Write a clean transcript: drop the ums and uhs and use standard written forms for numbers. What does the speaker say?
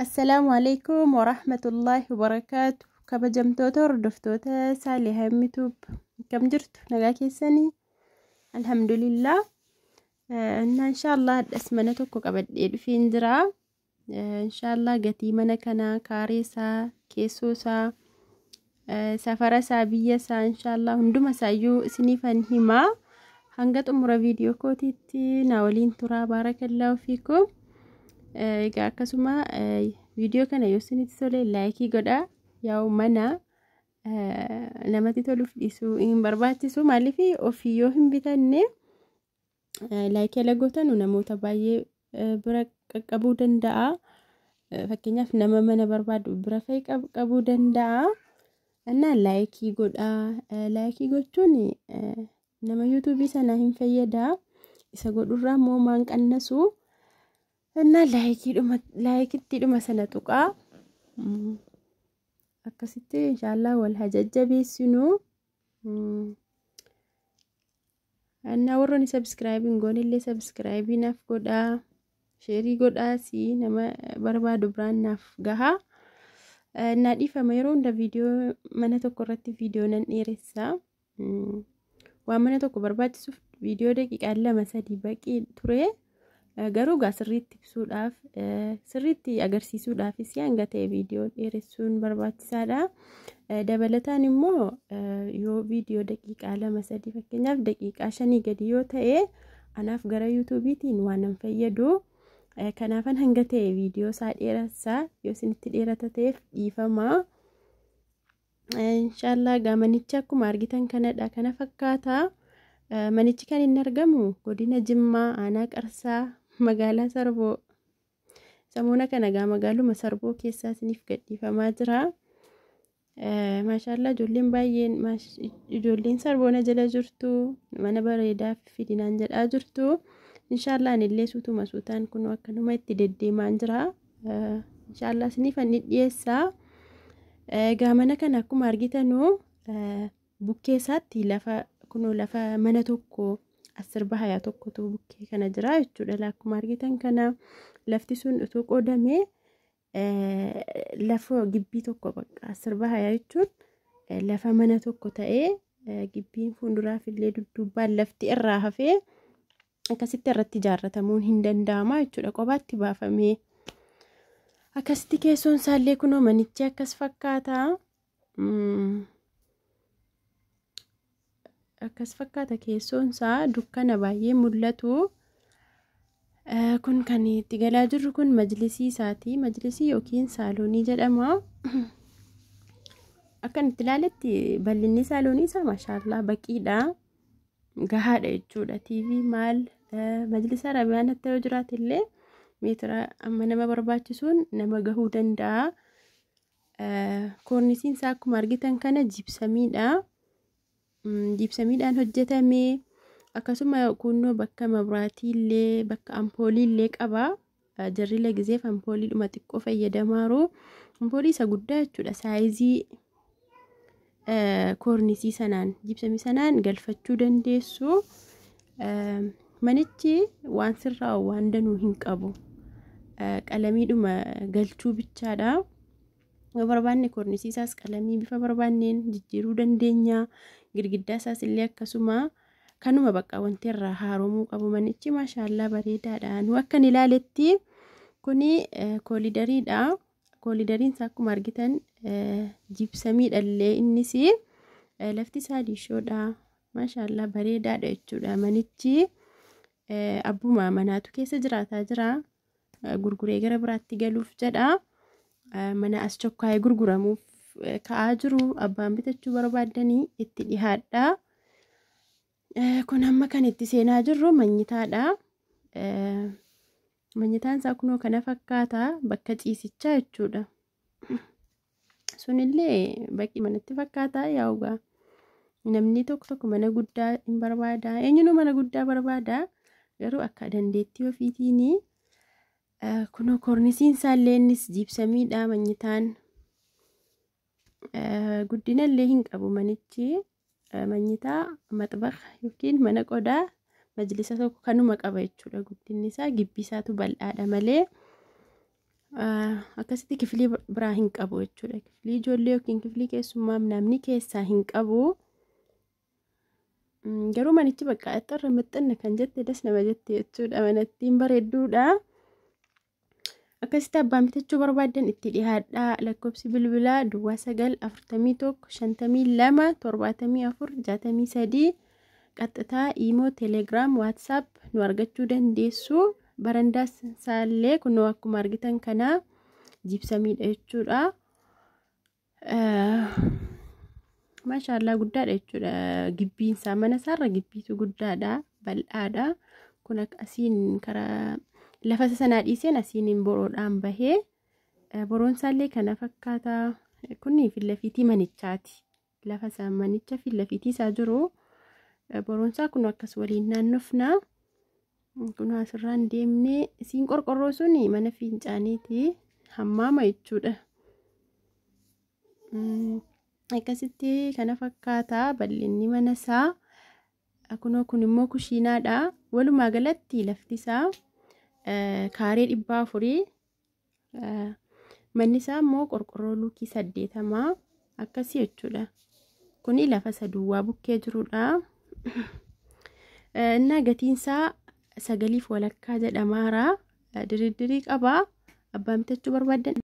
Assalaamu alaikum warahmatullaahi wabarakaatu. Kabajamtoota hordoftoota Saalihaa Yuutuub, akkam jirtu? Nagaa keessanii? Alhamdulillah. Inna inshaallah hadhas mana tokko qabadhee dhufeen jira. Inshaallah gatii mana kanaa, kaaree isaa, keessoo isaa, safara isaa, biyya isaa, inshaallah hunduma isaayyuu isiniifan himaa. Hanga xumura viidiyoo kootiitti na waliin turaa. Baarakallaahu fiikum. Egaa akkasuma viidiyoo kana yoo isinitti tole laayikii godhaa. Yaa'u mana namatti toluuf dhiisuu hin barbaachisu. Maaliif ofii yoo hin bitanne laayikii ala gootanu namoota baay'ee bira qaqqabuu danda'a. Fakkeenyaaf nama mana barbaadu bira fa'i qaqqabuu danda'a. Innaa laayikii godhaa. Laayikii gochuun nama yuutuubii sana hin fayyada. Isa godhurraa immoo maan qannasu. Innaa laayikitti dhuma sana tuqaa. Akkasitti inshaallah wal haa jajjabeessinu. Innaa warroonni subscribe hin goone illee subscribe naaf godhaa. Share godhaa, si nama barbaadu biraan naaf gahaa. Innaa dhiifama, yeroo hunda viidiyoo mana tokko irratti viidiyoo nan dheeressa. Waan mana tokko barbaachisuuf viidiyoo daqiiqaa 2-3 baqee ture. Garuu gaa sirriitti ibsuudhaaf, sirriitti agarsiisuudhaafis hanga ta'e viidiyoo dheeressuun barbaachisaadha. Dabalataan immoo yoo viidiyoo daqiiqaa 2-3, fakkeenyaaf daqiiqaa 5 gadi yoo ta'e, anaaf gara yuutuubiitiin waan nan fayyadu. Kanaafan hanga ta'e viidiyoo isaa dheeressaa. Yoo isinitti dheerata ta'eef dhiifama. Inshaallah egaa manichi akkuma argitan kanadha, kana fakkaata. Manichi kan inni argamu godina Jimmaa, aanaa Qarsaa, magaalaa Sarboo. Samoona kana egaa magaaluma Sarboo keessaa isiniif gadhiifamaa jira. Maashaallaa, ijoolleen baay'een, ijoolleen Sarboona jala jirtu, mana bareedaa fidinaan jedhaa jirtu. Inshaallah anillee suutuma suutaan kun akkanuma itti deddeemaan jira. Inshaallah isiniif ani dhiyeessaa. Egaa mana kana akkuma argitanu bukkee isaatti lafa kunoo lafa mana tokko asir bahayaa tokkotu bukkee kana jira jechuudha. Akkuma argitan kana lafti sun utuu qoodamee lafa gibbii tokko, bakka asir bahayaa jechuun lafa mana tokko ta'ee, gibbiin fuulduraaf illee dudduubbaan lafti irraa hafee akkasitti irratti ijaarratamuun hin danda'ama jechuudha. Qobaatti baafamee akkasitti keessoon isaallee kunoo manichi akkas fakkaata. Akkas fakkaata keessoon isaa, dukkana baay'ee mul'atu. Kun kan itti galaa jirru kun majlisii isaati. Majlisii yookiin saaloonii jedhama. Akkan itti ilaaletti bal'inni saaloonii isaa maashaallaa baqiidha. Gahaadha jechuudha. TV maal majlisa Arabiyaan hatta yoo jiraate illee meetira amma nama barbaachisuun nama gahuu danda'a. Koornisiin isaa akkuma argitan kana jibsamiidha. Jibsamiidhaan hojjetame. Akkasuma kunnoo bakka mabraatii illee, bakka ampoolii illee qaba. Jarri lagizeef ampooliidhuma xiqqoo fayyadamaaru. Ampoolii isa guddaa jechuudha. Saayizii koornisii sanaan, jibsamii sanaan galfachuu dandeessu. Manichi waan sirraa waan danuu hin qabu. Qalamiidhuma galchuu bichaadha. Yoo barbaanne koornisii isaas qalamii bifa barbaanneen jijjiiruu dandeenya. Girgiddaa isaas illee akkasuma. Kanuma bakka wanti irraa haaromuu qabu, manichi maashaallaa bareedaadha. Nu akkan ilaaletti kuni koolidariidha. Koolidariin isaa akkuma argitan jibsamiidha illee, innis lafti isaa liishoodha. Maashaallaa bareedaadha jechuudha. Manichi abbuma manaatu keessa jiraataa jira. Gurguree gara biraatti galuuf jedha. Mana as chokkaa'ee gurguramuuf ka'aa jiru, abbaan bitachuu barbaaddanii itti dhihaadha. Kun amma kan itti seenaa jirru manyitaadha. Manyitaan isaa kunoo kana fakkaata, bakka ciisichaa jechuudha. Sunillee baqii manatti fakkaata yaa'ugaa. Namni tokko tokko mana guddaa hin barbaada. Eenyuun mana guddaa barbaada? Garuu akka dandeettii ofiitiini. Kunoo koornisiin isaallee innis jibsamiidha manyitaan. Guddina illee hin qabu manichi. Manyitaa, maxbaxa yookiin mana qodaa, majlisa tokko kanuma qaba jechuudha. Guddinni isaa gibbii isaatu bal'aadha malee. Akkasitti kiflii biraa hin qabu jechuudha. Kiflii ijoollee yookiin kiflii keessummaa namni keessaa hin qabu. Garuu manichi bakka axxarra mixxinna kan jette das nama jette jechuudha. Manattiin bareedduudha. Akkasitti abbaan bitachuu barbaaddan itti dhiyaadhaa. Lakkoofsi bilbilaa duwwaa 9 41 52 74 63 qaxxitaa iimoo, telegiraam, waatsaap nu argachuu dandeessu. Barandaa isaallee kunoo akkuma argitan kana jibsamiidha jechuudha. Maashaallah guddaadha jechuudha. Gibbiin isaa mana isaarra gibbiitu guddaadha, bal'aadha. Kun asiin karaa lafa sanaa dhiiseen asiin boroodhaan bahee boroon isaallee kana fakkaata. Kun fillafiitii manichaati. Lafa isaa manicha fillafiitii isaa jiru. Boroon isaa kun akkas waliin naannofna. Kun asirraan deemnee isiin qorqorroo suni mana fincaaniiti. Hammaama jechuudha. Akkasitti kana fakkaata bal'inni mana isaa. Kunoo kun immoo kushiinaadha. Walumaa galatti lafti isaa kaaree 400. Manni isaa immoo qorqorroo luukii 80 akkasii jechuudha. Kuni lafa isa duwwaa bukkee jirudha. Innaa gatiin isaa 9.5 jedhamaara. Diriirii qaba. Abbaan bitachuu barbaaddan.